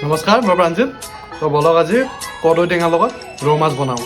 নমস্কাৰ, মই প্ৰাঞ্জিত। তো বলক, আজি কৰ্দৈ টেঙাৰ লগত ৰৌ মাছ বনাওঁ।